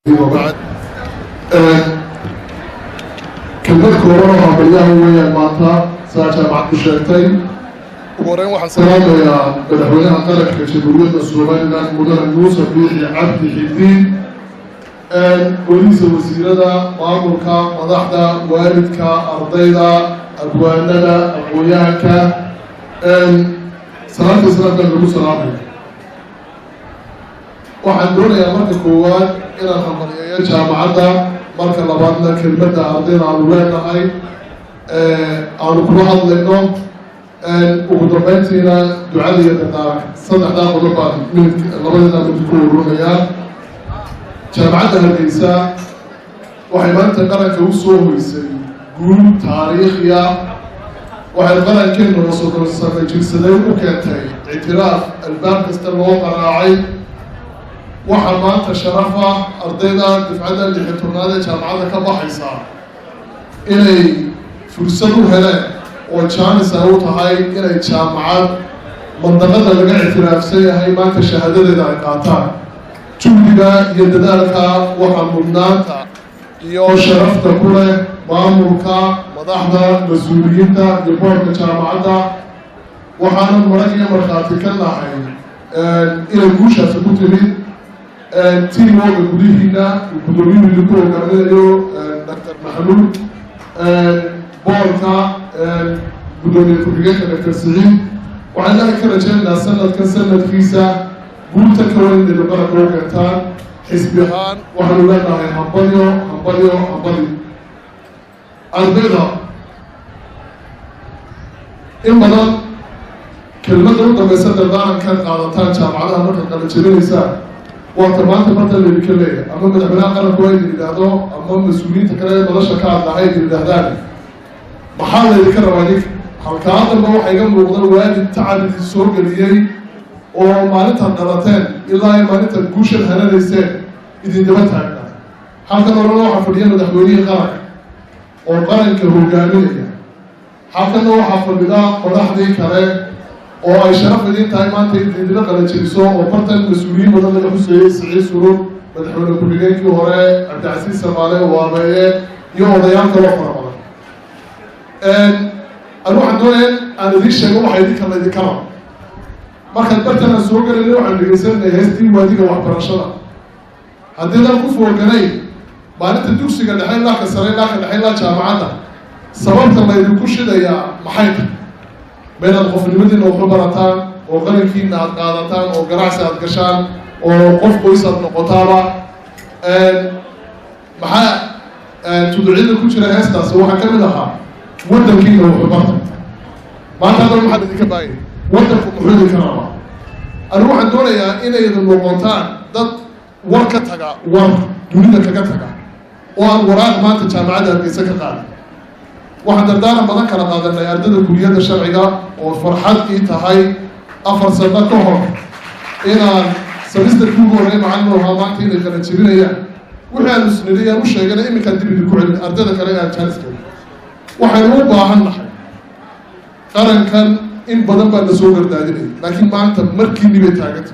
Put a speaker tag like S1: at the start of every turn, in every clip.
S1: وبعد، kelmad kooban oo hambalyaha weeyaan maanta saa jaamacadku sheegtay. Ugu horeyn waxaan salaamayaa madaxweynaha qaranka Jamhuuriyadda Somaliland, mudane Muuse Biixi Cabdi Xidiin, golihiisa wasiirada, maamulka, madaxda, waalidka, ardayda, abwaanada, aqoon-yahanka. Salaanta islaamkaan lagu salaamaya. Waxaan doonayaa marka koowaad inaan hambalyeeyo jaamacadda, marka labaadna kelmadda ardayda aanu leenahay aanu kula hadlayno, ugu dambeyntiina ducada iyo dardaaranka. Saddexdaa qodob baan minid, labadeeda mid ku ururinayaa. Jaamacadda Hargeysa waxay maanta qaranka u soo hoysay guul taariikhiya. Waxay qarankeenu 30 sano jirsaday u keentay ictiraaf albaab kasta loo qaraacay. Waxaa maanta sharafa ardayda dufcadda 16aad ee jaamacadda ka baxaysa inay fursad u heleen oo jaanis ay u tahay inay jaamacad mandaqada laga ictiraafsan yahay maanta shahaadadeeda ay qaataan. Juhdiga iyo dadaalka waxaa mudnaanta iyo sharafta ku leh maamulka, madaxda, mas-uuliyiinta iyo boorka jaamacadda. Waxaanan marag iyo markhaati ka nahay inay guushaasi ku timid teamwork-ga gudihiina uu guddoomiyuhu idinku hogaaminayo, Doctor Maxamuud, boorka, guddoomiye ku-xigeenka Doctor Siciid. Waxaan ilaahay ka rajaynaynaa sanadkan sanadkiisa guulta ka weyn inaynu qaranka u keentaan. Xisbi ahaan waxaanu leenahay hambalyo, hambalyo, hambalyo. Ardayda in badan kelmadda u dambaysa dardaarankan qaadataan jaamacadaha markaad qala jebinaysaan waata maanta marta laydinka leeyahay, ama madaxweynaha qaranku waa idin yidhaahdo ama mas-uuliyiinta kale ee madasha ka hadla hay idin yidhaahdaan. Maxaa laydinka rabaa idinka? Halkaa dambe waxaa iga muuqda waalid tacab idin soo geliyey oo maalintaad dhalateen ilaa ay maalintaad guushan hananayseen idin daba taagnaa. Halkan horena waxaa fadhiya madaxweynihii qaranka oo qaranka hogaaminaya. Halkanna waxaa fadhida madaxdii kale oo ay sharaf idiin tahay maanta in idinla qalanjebiso, oo bartan mas-uuliyiin badan laga xuseeyey: Siciid Sulub, madaxweyne ku-xigeenkii hore Cabdicasiis Samaale Waabeeye iyo odayaal kaloo fara badan. Anu waxaan doonaya in aan idiin sheego waxa idinka laydinka rabo. Markaad bartan aan soo gelayna waxaan dhegaysanay heestii Waadiga Waxbarashada. Haddiidaan ku fooganayn maalinta dugsiga dhexe ilaa ka sare, ilaa ka dhexe ilaa jaamacadda, sababta laydinku shidayaa maxay tahay? Ma inaad qofnimadiina waxu barataan oo qarankiina aad qaadataan oo ganacsi aad gashaan oo qof qoys aad noqotaaba? Maxaa tuducyada ku jira heestaasi? Waxaa ka mid ahaa "Waddankiina wuxuu barta". Maanta haddaba maxaa idinka baayay? Waddanku muxuu idinka rabaa? Anigu waxaan doonayaa inaydu noqotaan dad war ka taga, war dunida kaga taga, oo aan waraaq maanta Jaamacadda Hargeysa ka qaadin. Waxaan dardaaran badan kala qaadanay ardayda kuliyadda sharciga, oo farxad ii tahay 4 sano ka hor inaan semester-kii ugu horreey macallin ahaa maanta inay kala jebinayaan. Wixii aan isnidhi aan u sheegana iminkaan dib idinku celin. Ardayda kale aan jaaniska waxaynu u baahan nahay qarankan in badan baa na soo gardaadinaya, laakiin maanta markiinni bay taaganta.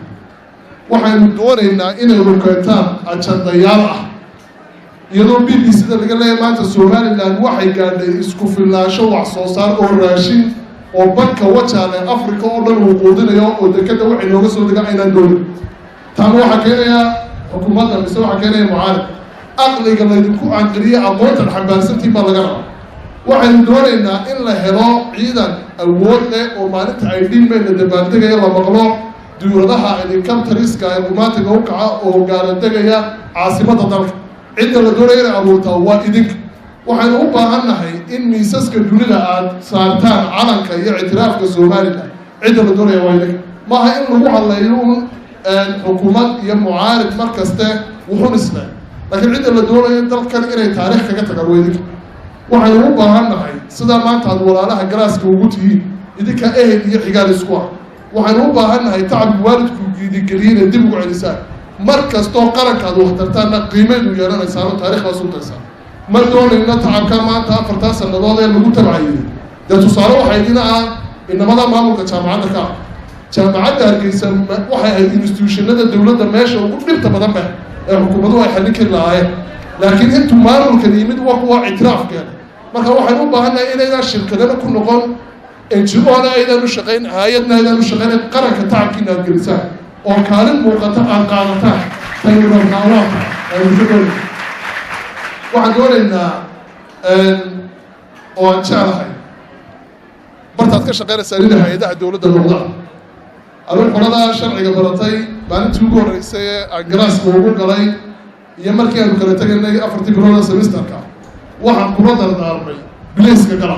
S1: Waxaynu doonaynaa inaynu keentaan ajandayaal ah, iyadoo BBC da laga leeyahay maanta Somaliland waxay gaadhay isku filnaansho wax soo saar oo raashin, oo banka Wajaale Africa oo dhan uu quudinayo, oo dekada waxay nooga soo degaan aynaan doonin. Taana waxaa keenayaa xukuumadda mise waxaa keenaya mucaarid? Aqliga laydinku canqiriye, aqoontan xambaarsantiin baa laga rabaa. Waxaynu doonaynaa in la helo ciidan awood leh oo maalinta ay dhimayna dabaaldegaya la maqlo diyuuradaha helicopters-ka ee qumaatiga u kaca oo gaaladegaya caasimadda dalka. Cidda la doonaya inay abuurtaa waa idinka. Waxaynu u baahan nahay in miisaska dunida aad saartaan calanka iyo ictiraafka Somaliland. Cidda la doonaya waa idinka. Maaha in lagu hadlayo un xukuumad iyo mucaarid mar kaste wuxun isle, laakiin cidda la doonayo dalkan inay taariikh kaga tagaan waa idinka. Waxaynu u baahan nahay sidaa maanta aad walaalaha garaaska ugu tihiin, idinka ehel iyo xigaal isku ah. Waxaynu u baahan nahay tacabki waalidku giidigeliye inay dib ugu celisaan. Mar kastoo qaranka aad waxtartaanna qiimaydu yeelanaysaan oo taarikh baa sugtaysaa. Ma doonayno tacabka maanta afartaa sannadood ee lagu tabcayey. Dee tusaale waxaa idina ah inamada maamulka jaamacadda ka ah. Jaamacadda Hargeysa waxay ahayd institution-ada dowladda meesha ugu dhibta badan ba. Ee xukuumaduhu ay xallin kari lahaayeen, laakiin intuu maamulkan yimid waa kuwa ictiraaf keenay. Marka waxaynu u baahannahay inaydaan shirkadana ku noqon, NGO-na aydaan u shaqayn, hay-adna aydaan u shaqayn, qaranka tacabkiina aad gelisaan oo kaalin muuqata aad qaadataan. Taynu rabnaa waata aynu ka doonayna. Waxaan doonaynaa oo aan jeclahay bartaad ka shaqaynaysaa inay hay-adaha dowladda noqdaan. Anugu qoladaa sharciga baratay, maalintii ugu horreysay ee aan galaaska ugu galay iyo markii aanu kala tegaynay 4-tii bilooda semesterka, waxaan kula dardaarmay: bilayska gala,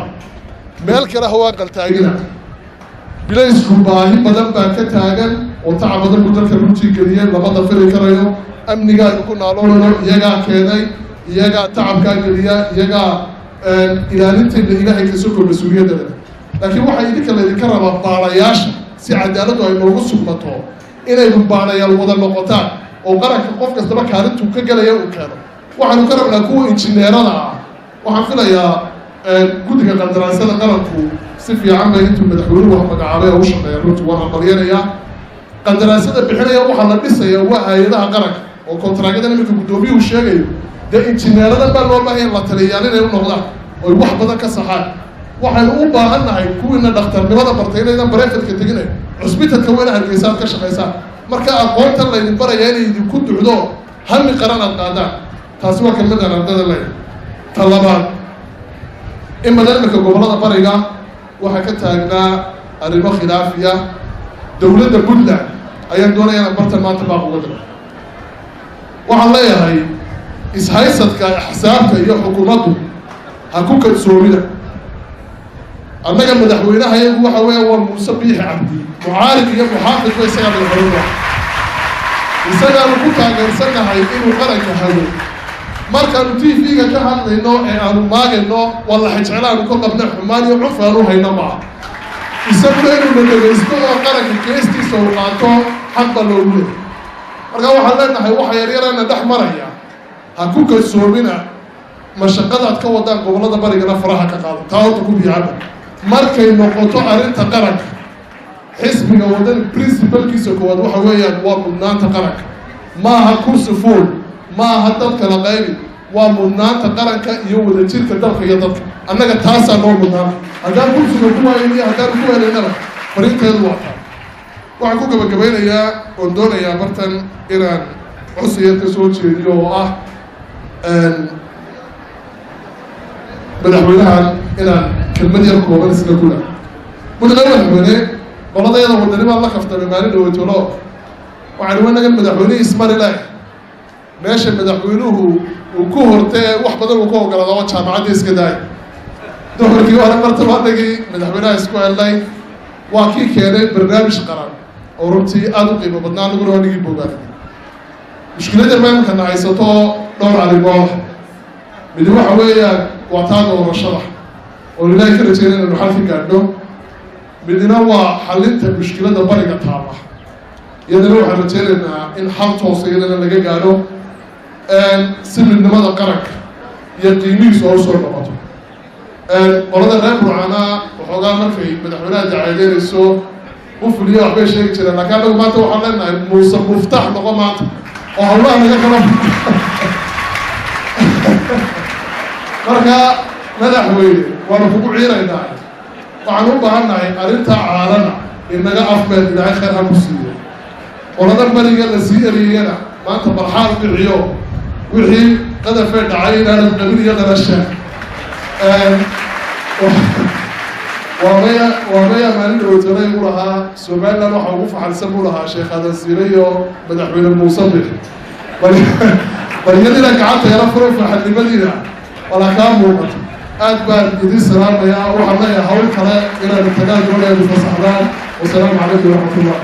S1: meel kale hawaan qaltaagina. Bilaysku baahi badan baa ka taagan oo tacab badan buu dalka runtii geliyey, lama dafiri karayo. Amnigaanu ku naaloonano iyagaa keenay, iyagaa tacabkaa geliya, iyagaa ilaalinteena Ilaahay ka soko mas-uuliyadda leh. Laakiin waxaa idinka laydinka rabaa, baalayaasha, si cadaaladdu ay noogu sugmato, inaynu baalayaal wada noqotaan oo qaranka qof kastaba kaalintuu ka gelaya uu keeno. Waxaanu ka rabnaa kuwa injineerada ah. Waxaan filayaa guddiga qandaraasyada qaranku si fiican bay intuu madaxweynuhu wax magacaabay oo u shaqeeya. Runtii waan hambalyanayaa. Qandaraasyada bixinaya waxaa la dhisaya waa hay-adaha qaranka oo kontaraagyada iminka guddoomiyuhu sheegayo. Dee injineeradan baa loo baahanya la taliyayaal inay u noqdaan oy wax badan ka saxaan. Waxaynu u baahan nahay kuwiina dhakhtarnimada bartay inaydan private-ka tegine, cusbitalka weyna Hargeysa aad ka shaqaysaan. Marka aqoontan laydin baraya inay idinku ducdo, hami qaran aad qaadaan. Taasi waa kelmadaan ardada leeyahay. Ta labaad, in badan iminka gobollada bariga waxaa ka taagnaa arrimo khilaafiya. Dowladda Puntland ayaan doonaya inaan bartan maanta baaq uga diro. Waxaan leeyahay, ishaysadka axsaabta iyo xukuumaddu ha ku kalsoomida. Annaga madaxweynaha iyagu waxa weeya waa Muuse Biixi Cabdi. Mucaarid iyo muxaafidba isagaa madaxweyne, isagaanu ku taageersannahay inuu qaranka hago. Markaanu TV-ga ka hadlayno ee aanu maagayno, waa la xijeclaanu ka qabna, xumaan iyo cuf aanu hayno maaha. Isaguna inuu na dhegaysto oo qaranka geestiisa uu qaato xaq baa loogu leeyay. Marka waxaan leenahay, waxa yaryarana dhex maraya ha ku kalsoomina. Mashaqadaad ka wadaan gobollada barigana faraha ka qaado. Taa horta ku biicaba. Markay noqoto arrinta qaranka, xisbiga Wadani principalkiisa koowaad waxa weeyaan waa mudnaanta qaranka. Maaha kursi fuul, maaha dad kala qaybi, waa mudnaanta qaranka iyo wadajirka dalka iyo dadka. Annaga taasaa noo mudnaana. Haddaan kursiga ku waayno iyo haddaanu ku helaynaba, fariinteedu waa taa. Waxaan ku gabagabaynayaa oon doonayaa bartan inaan codsigeed ka soo jeediyo oo ah madaxweynahan inaan kelmad yar kooban isla kula. Mudane madaxweyne, qoladayada Wadani baan la kaftamay maalin dhaweytolo. Waxaan wanagan madaxweynihii ismari leh, meesha madaxweynuhu uu ku hortee wax badan uu ka ogolaado oo jaamacadda iska daay. Duhurkii hore martabaanagii madaxweynaha isku helnay, waa kii keenay barnaamij qaran oo runtii aada u qiimo badnaa, anaguna waa nigii bogaanay. Mushkiladda maamulka na haysato dhowr arrimood. Midi waxa weeyaan waa taa doorashada oo Ilaahay ka rajeynay inaynu xal ka gaadho. Midna waa xalinta mushkiladda bariga taala, iyadana waxaan rajeynaynaa in xal toosa iyadana laga gaadho, si midnimada qaranka iyo qiimihiisu oo usoo noqoto. Qolada reer Burcana waxoogaa markay madaxweynaha dacaadeynayso u fuliyo waxbay sheegi jireen, laakiin anagu maanta waxaan leenahay, Muuse Muftaax noqo maanta oo hawlaha naga kala. Marka madaxweyne, waanu kugu ciiraynaa. Waxaan u baahannahay arrintaa caalana inaga afmeel. Ilaahay khayr ha ku siiyo. Qolada bariga la sii eriyayana maanta barxaal bixiyo wixii qadafee dhacay inaanad qabin iyo dhalasha. Waamaya maalin dhaweytanay u lahaa Somaliland waxa ugu faxalsan buu lahaa Sheekh Aadan Siire iyo madaxweyne Muuse Bix. Baryadina gacanta yala furo, faxalnimadiina wala kaa muuqato. Aad baan idin salaamayaa. Waxaan leeyahay hawl kale inaanu tagaan doonayanu fasaxdaan. Wasalaamu calaykum waraxmatullah.